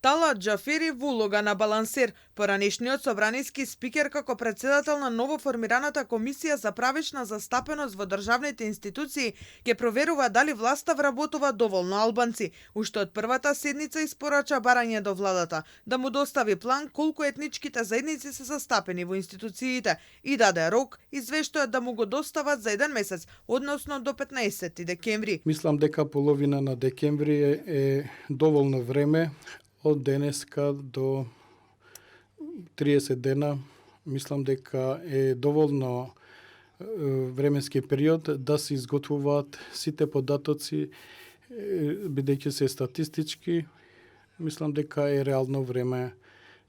Талат Џафери во улога на балансер, поранешниот собраниски спикер како председател на новоформираната комисија за правична застапеност во државните институции, ќе проверува дали власта вработува доволно албанци. Уште од првата седница испорача барање до владата да му достави план колку етничките заедници се застапени во институциите и даде рок извештајот да му го достават за 1 месец, односно до 15 декември. Мислам дека половина на декември е доволно време од денеска до 30 дена. Мислам дека е доволно временски период да се изготвуваат сите податоци, бидејќи се статистички. Мислам дека е реално време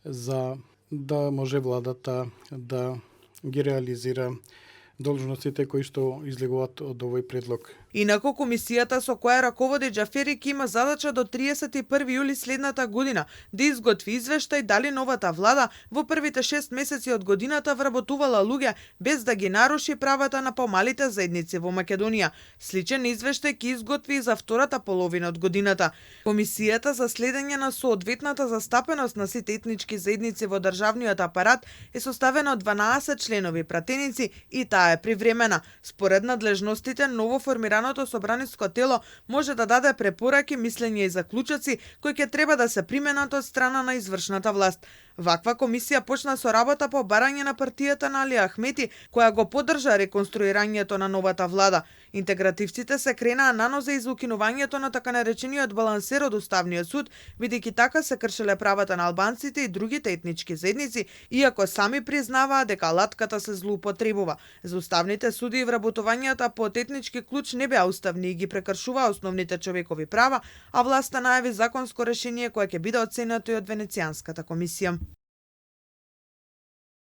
за да може владата да ги реализира должностите кои што излегуваат од овој предлог. Инаку комисијата со која раководи Џафери ќе има задача до 31 јули следната година да изготви извештај дали новата влада во првите 6 месеци од годината вработувала луѓе без да ги наруши правата на помалите заедници во Македонија. Сличен извештај ќе изготви и за втората половина од годината. Комисијата за следење на соодветната застапеност на сите етнички заедници во државниот апарат е составена од 12 членови пратеници и таа е привремена. Според надлежностите, новоформираното собраниско тело може да даде препораки, мислења и заклучоци кои ќе треба да се применат од страна на извршната власт. Ваква комисија почна со работа по барање на партијата на Али Ахмети, која го поддржа реконструирањето на новата влада. Интегративците се кренаа нано за изукинувањето на така наречениот балансер од Уставниот суд, бидејќи така се кршеле правата на албанците и другите етнички заедници, иако сами признаваа дека алатката се злоупотребува. За уставните суди и вработувањата по етнички клуч не беа уставни и ги прекршуваа основните човекови права, а власта најави законско решение кое ќе биде оценето и од Венецијанската комисија.